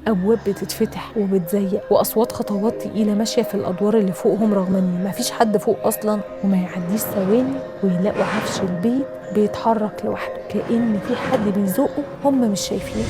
أبواب بتتفتح وبتزيق، وأصوات خطوات تقيلة ماشية في الأدوار اللي فوقهم رغم إن مفيش حد فوق أصلا. وما يعديش ثواني ويلاقوا عفش البيت بيتحرك لوحده كأن في حد بيزقه، هم مش شايفينه.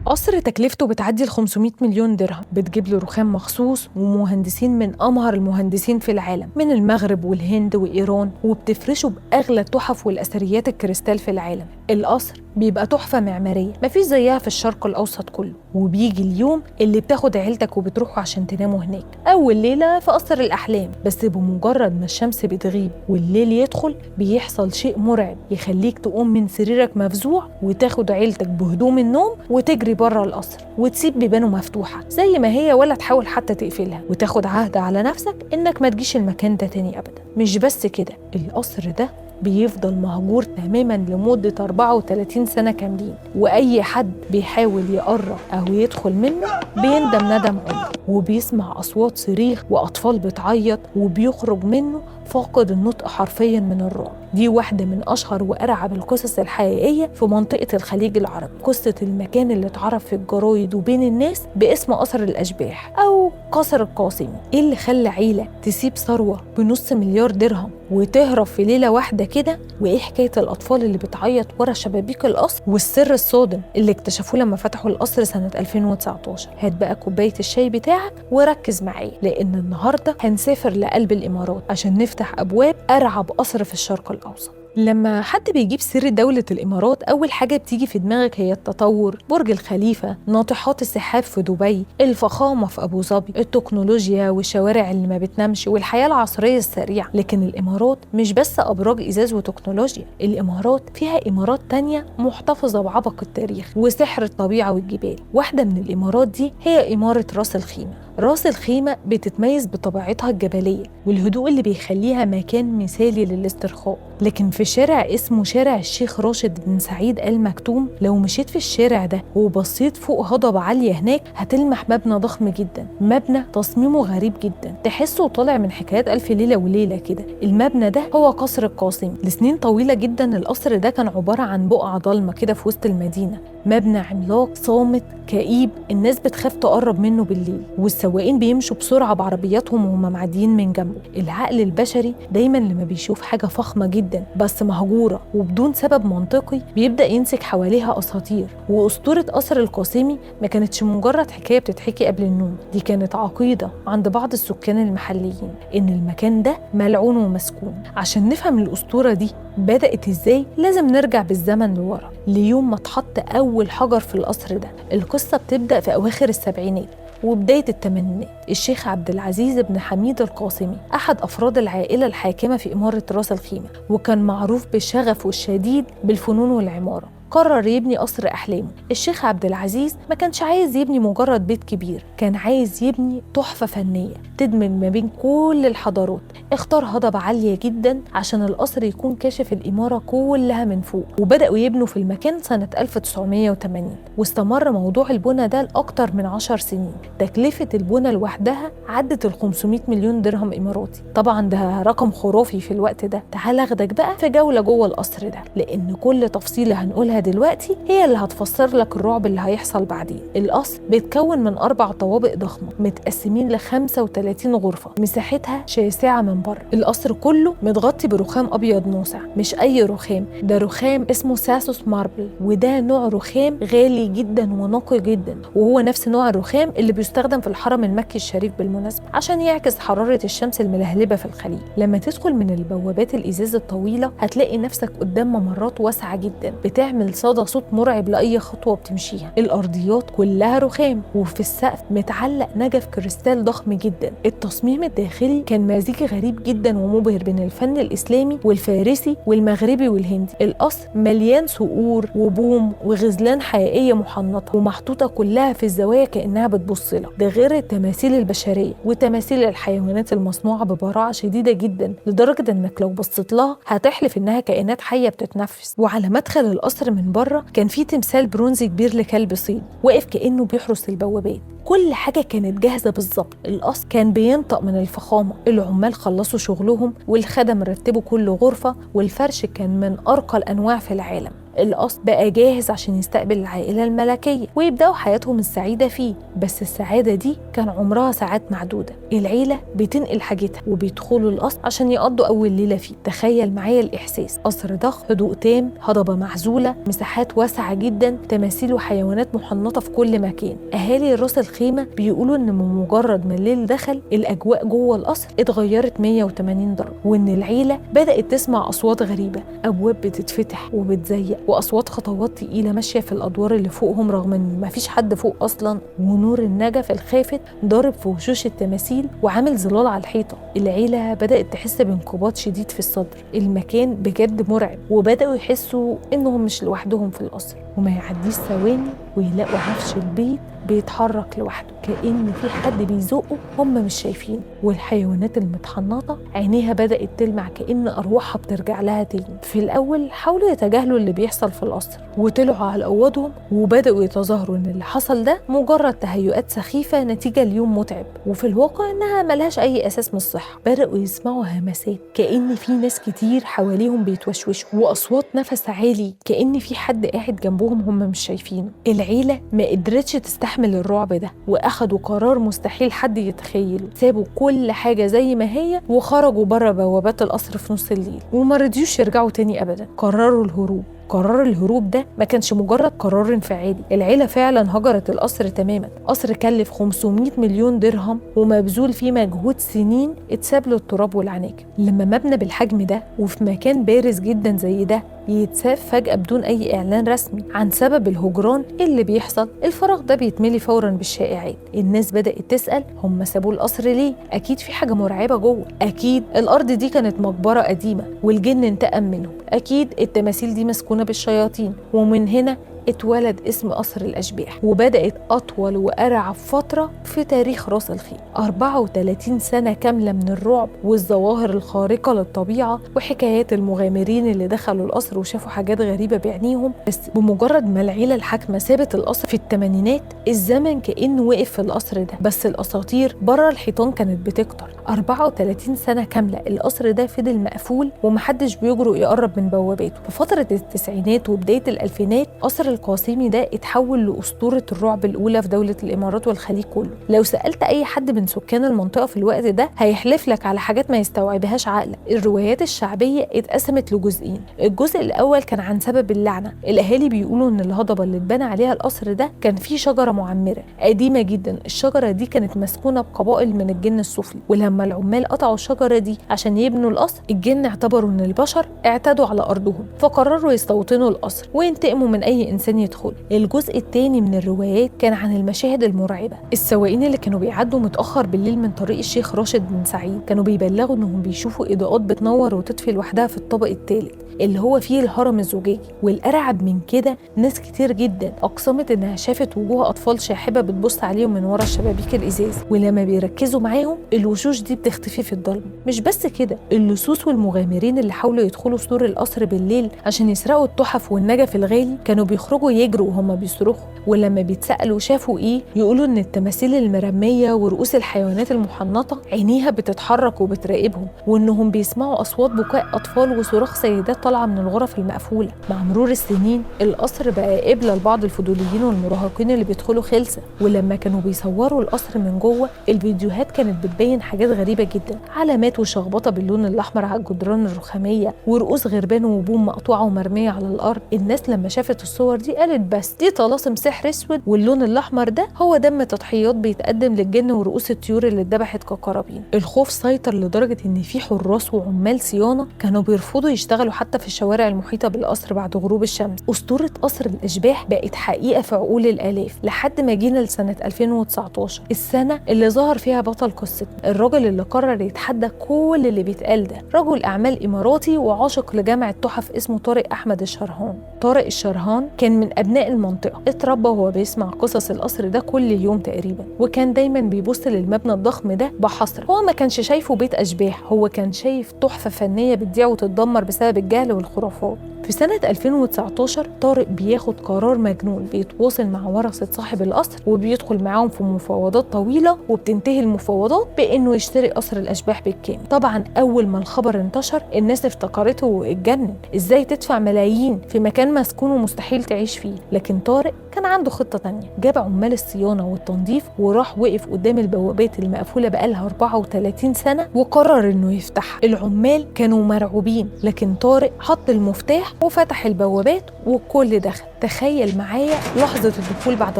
قصر تكلفته بتعدي ال 500 مليون درهم، بتجيب له رخام مخصوص ومهندسين من أمهر المهندسين في العالم من المغرب والهند وإيران، وبتفرشه بأغلى التحف والأثريات الكريستال في العالم. القصر بيبقى تحفة معمارية مفيش زيها في الشرق الأوسط كله. وبيجي اليوم اللي بتاخد عيلتك وبتروحوا عشان تناموا هناك أول ليلة في قصر الأحلام، بس بمجرد ما الشمس بتغيب والليل يدخل بيحصل شيء مرعب يخليك تقوم من سريرك مفزوع وتاخد عيلتك بهدوم النوم وتجري بره القصر وتسيب بيبانه مفتوحة زي ما هي ولا تحاول حتى تقفلها، وتاخد عهد على نفسك إنك ما تجيش المكان ده تاني أبدا. مش بس كده، القصر ده بيفضل مهجور تماما لمدة 34 سنة كاملين، وأي حد بيحاول يقرب أو يدخل منه بيندم ندم عمره، وبيسمع أصوات صريخ وأطفال بتعيط، وبيخرج منه فاقد النطق حرفيا من الرعب. دي واحدة من أشهر وأرعب القصص الحقيقية في منطقة الخليج العربي، قصة المكان اللي اتعرف في الجرايد وبين الناس باسم قصر الأشباح أو قصر القاسمي. إيه اللي خلى عيلة تسيب ثروة ب500 مليار درهم وتهرب في ليلة واحدة كده؟ وإيه حكاية الأطفال اللي بتعيط ورا شبابيك القصر؟ والسر الصادم اللي اكتشفوه لما فتحوا القصر سنة 2019. هات بقى كوباية الشاي بتاعك وركز معايا، لأن النهاردة هنسافر لقلب الإمارات عشان نفتح أبواب أرعب قصر في الشرق الأوسط. لما حد بيجيب سيرة دولة الإمارات أول حاجة بتيجي في دماغك هي التطور، برج الخليفة، ناطحات السحاب في دبي، الفخامة في أبو ظبي، التكنولوجيا والشوارع اللي ما بتنامش والحياة العصرية السريعة. لكن الإمارات مش بس أبراج إزاز وتكنولوجيا، الإمارات فيها إمارات تانية محتفظة بعبق التاريخ وسحر الطبيعة والجبال. واحدة من الإمارات دي هي إمارة راس الخيمة. راس الخيمة بتتميز بطبيعتها الجبلية والهدوء اللي بيخليها مكان مثالي للاسترخاء. لكن في شارع اسمه شارع الشيخ راشد بن سعيد آل مكتوم، لو مشيت في الشارع ده وبصيت فوق هضبة عالية هناك هتلمح مبنى ضخم جدا، مبنى تصميمه غريب جدا، تحسه طالع من حكايات ألف ليلة وليلة كده. المبنى ده هو قصر القاسمي. لسنين طويلة جدا القصر ده كان عبارة عن بقعة ضلمة كده في وسط المدينة، مبنى عملاق صامت كئيب، الناس بتخاف تقرب منه بالليل، والسواقين بيمشوا بسرعة بعربياتهم وهم معديين من جنبه. العقل البشري دايما لما بيشوف حاجة فخمة جدا بس مهجورة وبدون سبب منطقي بيبدأ ينسج حواليها أساطير. وأسطورة قصر القاسمي ما كانتش مجرد حكاية بتتحكي قبل النوم، دي كانت عقيدة عند بعض السكان المحليين إن المكان ده ملعون ومسكون. عشان نفهم الأسطورة دي بدأت إزاي لازم نرجع بالزمن لورا ليوم ما اتحط أول حجر في القصر ده. القصة بتبدأ في أواخر السبعينات وبداية الثمانينات. الشيخ عبد العزيز بن حميد القاسمي أحد أفراد العائلة الحاكمة في إمارة راس الخيمة، وكان معروف بشغفه الشديد بالفنون والعمارة، قرر يبني قصر أحلامه. الشيخ عبد العزيز ما كانش عايز يبني مجرد بيت كبير، كان عايز يبني تحفة فنية تدمج ما بين كل الحضارات. اختار هضبة عالية جدا عشان القصر يكون كاشف الإمارة كلها من فوق، وبدأوا يبنوا في المكان سنة 1980، واستمر موضوع البنى ده لأكتر من 10 سنين. تكلفة البنى لوحدها عدت ال 500 مليون درهم إماراتي، طبعا ده رقم خرافي في الوقت ده. تعال اخدك بقى في جولة جوه القصر ده، لأن كل تفصيلة هنقولها دلوقتي هي اللي هتفسر لك الرعب اللي هيحصل بعدين. القصر بيتكون من 4 طوابق ضخمة متقسمين ل 35 غرفة مساحتها شاسعة من بره. القصر كله متغطي برخام أبيض ناصع، مش أي رخام، ده رخام اسمه ساسوس ماربل، وده نوع رخام غالي جدا ونقي جدا، وهو نفس نوع الرخام اللي بيستخدم في الحرم المكي الشريف بالمناسبة عشان يعكس حرارة الشمس الملهلبة في الخليج. لما تدخل من البوابات الإزاز الطويلة هتلاقي نفسك قدام ممرات واسعة جدا بتعمل صدى صوت مرعب لأي خطوة بتمشيها. الأرضيات كلها رخام، وفي السقف متعلق نجف كريستال ضخم جدا. التصميم الداخلي كان مزيج غريب جدا ومبهر بين الفن الإسلامي والفارسي والمغربي والهندي. القصر مليان صقور وبوم وغزلان حقيقية محنطة ومحطوطة كلها في الزوايا كأنها بتبص لك، ده غير التماثيل البشرية وتماثيل الحيوانات المصنوعة ببراعة شديدة جدا لدرجة إنك لو بصيت لها هتحلف إنها كائنات حية بتتنفس. وعلى مدخل القصر من بره كان في تمثال برونزي كبير لكلب صيد واقف كأنه بيحرس البوابات. كل حاجة كانت جاهزة بالظبط، القصر كان بينطق من الفخامة. العمال خلصوا شغلهم والخدم رتبوا كل غرفة، والفرش كان من أرقى الأنواع في العالم. القصر بقى جاهز عشان يستقبل العائلة الملكية ويبدأوا حياتهم السعيدة فيه. بس السعادة دي كان عمرها ساعات معدودة. العيلة بتنقل حاجتها وبيدخلوا القصر عشان يقضوا أول ليلة فيه. تخيل معايا الإحساس، قصر ضخم، هدوء تام، هضبة معزولة، مساحات واسعة جدا، تماثيل وحيوانات محنطة في كل مكان. أهالي راس الخيمة بيقولوا إن بمجرد ما الليل دخل الأجواء جوه القصر اتغيرت 180 درجة، وإن العيلة بدأت تسمع أصوات غريبة، أبواب بتتفتح وبتزيق، وأصوات خطوات تقيلة ماشية في الأدوار اللي فوقهم رغم إن مفيش حد فوق أصلا، ونور النجف الخافت ضارب في وشوش التماثيل وعامل ظلال على الحيطة. العيلة بدأت تحس بانقباض شديد في الصدر، المكان بجد مرعب، وبدأوا يحسوا إنهم مش لوحدهم في القصر. وما يعديش ثواني ويلاقوا عفش البيت بيتحرك لوحده كأن في حد بيزقه هم مش شايفين، والحيوانات المتحنطة عينيها بدأت تلمع كأن أرواحها بترجع لها تاني. في الأول حاولوا يتجاهلوا اللي بيحصل في القصر وطلعوا على أوضهم وبدأوا يتظاهروا إن اللي حصل ده مجرد تهيؤات سخيفة نتيجة ليوم متعب، وفي الواقع إنها ملهاش أي أساس من الصحة. بدأوا يسمعوا همسات كأن في ناس كتير حواليهم بيتوشوشوا، وأصوات نفس عالي كأن في حد قاعد جنبهم هم مش شايفينه. العيلة ما قدرتش تستحمل الرعب ده وأخدوا قرار مستحيل حد يتخيله، سابوا كل حاجة زي ما هي وخرجوا بره بوابات القصر في نص الليل وما رضيوش يرجعوا تاني أبدا. قرروا الهروب. قرار الهروب ده ما كانش مجرد قرار انفعالي، العيلة فعلا هجرت القصر تماما. قصر كلف 500 مليون درهم ومبذول فيه مجهود سنين اتساب له التراب والعناكب. لما مبنى بالحجم ده وفي مكان بارز جدا زي ده يتساب فجأة بدون أي إعلان رسمي عن سبب الهجران، اللي بيحصل الفراغ ده بيتملي فورا بالشائعات. الناس بدأت تسأل هم سابوا القصر ليه؟ أكيد في حاجة مرعبة جوه، أكيد الأرض دي كانت مقبرة قديمة والجن انتقم منهم، أكيد التماثيل دي مسكونة بالشياطين. ومن هنا اتولد اسم قصر الأشباح، وبدأت أطول وأرعب فترة في تاريخ راس الخيمة. 34 سنة كاملة من الرعب والظواهر الخارقة للطبيعة وحكايات المغامرين اللي دخلوا القصر وشافوا حاجات غريبة بعينيهم. بس بمجرد ما العيلة الحاكمة سابت القصر في الثمانينات، الزمن كأنه وقف في القصر ده، بس الأساطير بره الحيطان كانت بتكتر. 34 سنة كاملة القصر ده فضل مقفول ومحدش بيجرؤ يقرب من بواباته. في فترة التسعينات وبداية الألفينات قصر القاسمي ده اتحول لأسطورة الرعب الأولى في دولة الإمارات والخليج كله. لو سألت أي حد من سكان المنطقة في الوقت ده هيحلف لك على حاجات ما يستوعبهاش عقلك. الروايات الشعبية اتقسمت لجزئين، الجزء الأول كان عن سبب اللعنة. الأهالي بيقولوا إن الهضبة اللي اتبنى عليها القصر ده كان فيه شجرة معمرة قديمة جدا، الشجرة دي كانت مسكونة بقبائل من الجن السفلي، ولما العمال قطعوا الشجرة دي عشان يبنوا القصر الجن اعتبروا إن البشر اعتدوا على أرضهم فقرروا يستوطنوا القصر وينتقموا من أي إنسان يدخل. الجزء الثاني من الروايات كان عن المشاهد المرعبة. السواقين اللي كانوا بيعدوا متأخر بالليل من طريق الشيخ راشد بن سعيد كانوا بيبلغوا إنهم بيشوفوا إضاءات بتنور وتطفي لوحدها في الطابق الثالث اللي هو فيه الهرم الزجاجي. والأرعب من كده ناس كتير جدا أقسمت إنها شافت وجوه أطفال شاحبة بتبص عليهم من ورا الشبابيك الإزاز، ولما بيركزوا معاهم الوشوش دي بتختفي في الضلمة. مش بس كده، اللصوص والمغامرين اللي حاولوا يدخلوا سور القصر بالليل عشان يسرقوا التحف والنجف الغالي كانوا بيخرجوا يجروا وهم بيصرخوا، ولما بيتسألوا شافوا إيه يقولوا إن التماثيل المرمية ورؤوس الحيوانات المحنطة عينيها بتتحرك وبتراقبهم، وإنهم بيسمعوا أصوات بكاء أطفال وصراخ سيدات طالعة من الغرف المقفولة. مع مرور السنين القصر بقى قبلة لبعض الفضوليين والمراهقين اللي بيدخلوا خلسة، ولما كانوا بيصوروا القصر من جوه الفيديوهات كانت بتبين حاجات غريبة جدا، علامات وشخبطة باللون الأحمر على الجدران الرخامية ورؤوس غربان وبوم مقطوعة ومرمية على الأرض. الناس لما شافت الصور دي قالت بس دي طلاسم سحر اسود، واللون الأحمر ده هو دم تضحيات بيتقدم للجن ورؤوس الطيور اللي اتذبحت كقرابين. الخوف سيطر لدرجة إن في حراس وعمال صيانة كانوا بيرفضوا يشتغلوا حتى في الشوارع المحيطة بالقصر بعد غروب الشمس. أسطورة قصر الأشباح بقت حقيقة في عقول الآلاف لحد ما جينا لسنة 2019، السنة اللي ظهر فيها بطل قصتنا، الراجل اللي قرر يتحدى كل اللي بيتقال ده، رجل أعمال إماراتي وعاشق لجمع التحف اسمه طارق أحمد الشرهان. طارق الشرهان كان من أبناء المنطقة، اتربى وهو بيسمع قصص القصر ده كل يوم تقريبا، وكان دايما بيبص للمبنى الضخم ده بحسرة. هو ما كانش شايفه بيت أشباح، هو كان شايف تحفة فنية بتضيع وتتدمر بسبب الجهل والخرافات. في في سنة 2019 طارق بياخد قرار مجنون، بيتواصل مع ورثة صاحب القصر وبيدخل معاهم في مفاوضات طويلة، وبتنتهي المفاوضات بانه يشتري قصر الاشباح بالكامل. طبعا اول ما الخبر انتشر الناس افتكرته واتجنن، ازاي تدفع ملايين في مكان مسكون ومستحيل تعيش فيه؟ لكن طارق كان عنده خطة تانية، جاب عمال الصيانة والتنظيف وراح وقف قدام البوابات المقفولة بقالها 34 سنة وقرر انه يفتحها. العمال كانوا مرعوبين، لكن طارق حط المفتاح وفتح البوابات والكل دخل. تخيل معايا لحظة الدخول بعد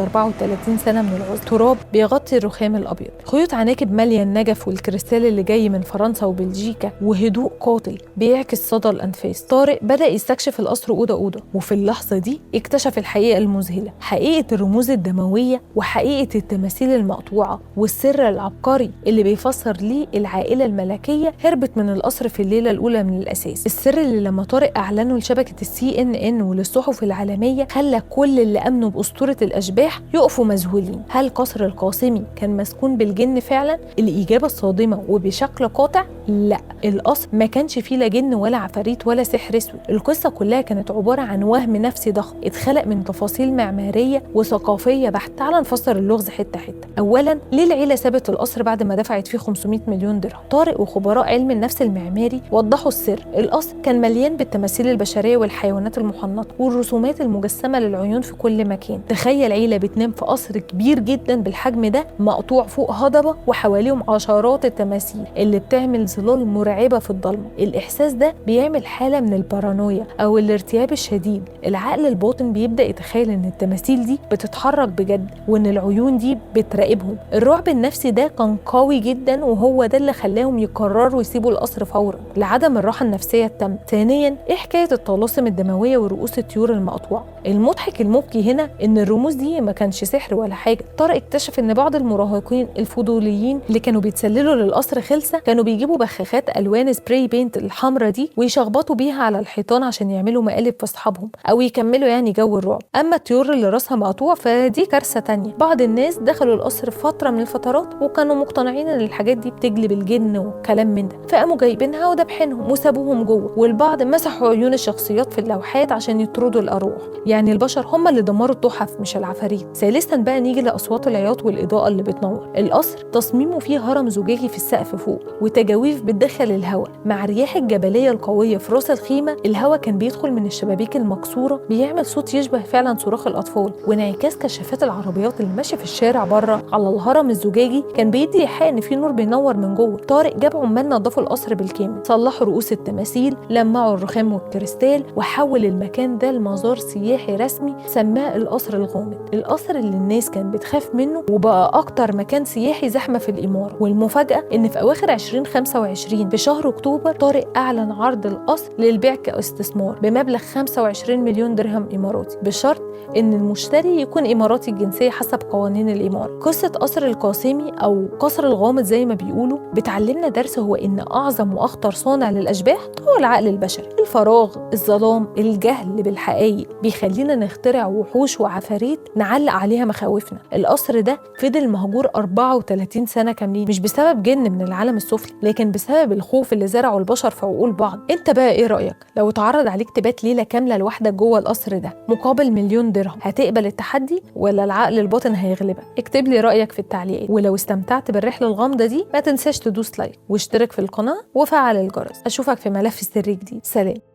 34 سنة من العزلة، تراب بيغطي الرخام الأبيض، خيوط عناكب مالية النجف والكريستال اللي جاي من فرنسا وبلجيكا، وهدوء قاتل بيعكس صدى الأنفاس. طارق بدأ يستكشف القصر أوضة أوضة، وفي اللحظة دي اكتشف الحقيقة المذهلة، حقيقة الرموز الدموية وحقيقة التماثيل المقطوعة والسر العبقري اللي بيفسر ليه العائلة الملكية هربت من القصر في الليلة الأولى من الأساس. السر اللي لما طارق أعلنه لشبكة CNN وللصحف العالمية خلى كل اللي أمنوا بأسطورة الأشباح يقفوا مذهولين. هل قصر القاسمي كان مسكون بالجن فعلا؟ الإجابة الصادمة وبشكل قاطع لا، القصر ما كانش فيه لا جن ولا عفاريت ولا سحر اسود. القصة كلها كانت عبارة عن وهم نفسي ضخم اتخلق من تفاصيل معمارية وثقافية بحت. تعال نفسر اللغز حتة حتة. أولا، ليه العيلة سابت القصر بعد ما دفعت فيه 500 مليون درهم؟ طارق وخبراء علم النفس المعماري وضحوا السر. القصر كان مليان بالتماثيل البشرية والحيوانات المحنطة والرسومات المجسمة للعيون في كل مكان. تخيل عيلة بتنام في قصر كبير جدا بالحجم ده، مقطوع فوق هضبة وحواليهم عشرات التماثيل اللي بتعمل ظلال مرعبة في الضلمة. الإحساس ده بيعمل حالة من البارانويا أو الارتياب الشديد. العقل الباطن بيبدأ يتخيل إن التماثيل دي بتتحرك بجد وإن العيون دي بتراقبهم. الرعب النفسي ده كان قوي جدا، وهو ده اللي خلاهم يقرروا يسيبوا القصر فورا لعدم الراحة النفسية التامة. ثانيا، إيه حكاية الطلاسم الدموية ورؤوس الطيور المقطوعة؟ المضحك المبكي هنا إن الرموز دي ما كانش سحر ولا حاجة. طارق اكتشف إن بعض المراهقين الفضوليين اللي كانوا بيتسللوا للقصر خلسة كانوا بيجيبوا بخاخات ألوان spray paint الحمراء دي ويشخبطوا بيها على الحيطان عشان يعملوا مقالب في أصحابهم أو يكملوا يعني جو الرعب. أما الطيور اللي راسها مقطوع فدي كارثة تانية. بعض الناس دخلوا القصر فترة من الفترات وكانوا مقتنعين إن الحاجات دي بتجلب الجن والكلام من ده، فقاموا جايبينها ودبحينهم وسابوهم جوه، والبعض مسحوا عيون الشخصيات في اللوحات عشان يطردوا الأرواح. يعني البشر هم اللي دمروا التحف مش العفاريت. ثالثا بقى نيجي لأصوات العياط والإضاءة اللي بتنور. القصر تصميمه فيه هرم زجاجي في السقف فوق وتجاويف بتدخل الهواء. مع الرياح الجبلية القوية في راس الخيمة الهواء كان بيدخل من الشبابيك المكسورة بيعمل صوت يشبه فعلا صراخ الأطفال، وانعكاس كشافات العربيات اللي ماشية في الشارع بره على الهرم الزجاجي كان بيدي إيحاء إن في نور بينور من جوه. طارق جاب عمال نظفوا القصر بالكامل، صلحوا رؤوس التماثيل، لمعوا الرخام والكريستال، وحول المكان ده لمزار سياحي رسمي سماه القصر الغامض. القصر اللي الناس كانت بتخاف منه وبقى أكتر مكان سياحي زحمة في الإمارة. والمفاجأة إن في أواخر 2025 في شهر أكتوبر طارق أعلن عرض القصر للبيع كاستثمار بمبلغ 25 مليون درهم إماراتي، بشرط إن المشتري يكون إماراتي الجنسية حسب قوانين الإمارة. قصة قصر القاسمي أو قصر الغامض زي ما بيقولوا بتعلمنا درس، هو إن أعظم وأخطر صانع للأشباح هو العقل البشري. الفراغ، الظلام، الجهل بالحقائق بيخلينا نخترع وحوش وعفاريت نعلق عليها مخاوفنا. القصر ده فضل مهجور 34 سنة كاملين، مش بسبب جن من العالم السفلي، لكن بسبب الخوف اللي زرعه البشر في عقول بعض. انت بقى ايه رأيك؟ لو اتعرض عليك تبات ليلة كاملة لوحدك جوه القصر ده مقابل مليون درهم، هتقبل التحدي ولا العقل الباطن هيغلبك؟ اكتب لي رأيك في التعليقات. ولو استمتعت بالرحلة الغامضة دي ما تنساش تدوس like واشترك في القناة وفعل الجرس. اشوفك في ملف سري جديد. سلام.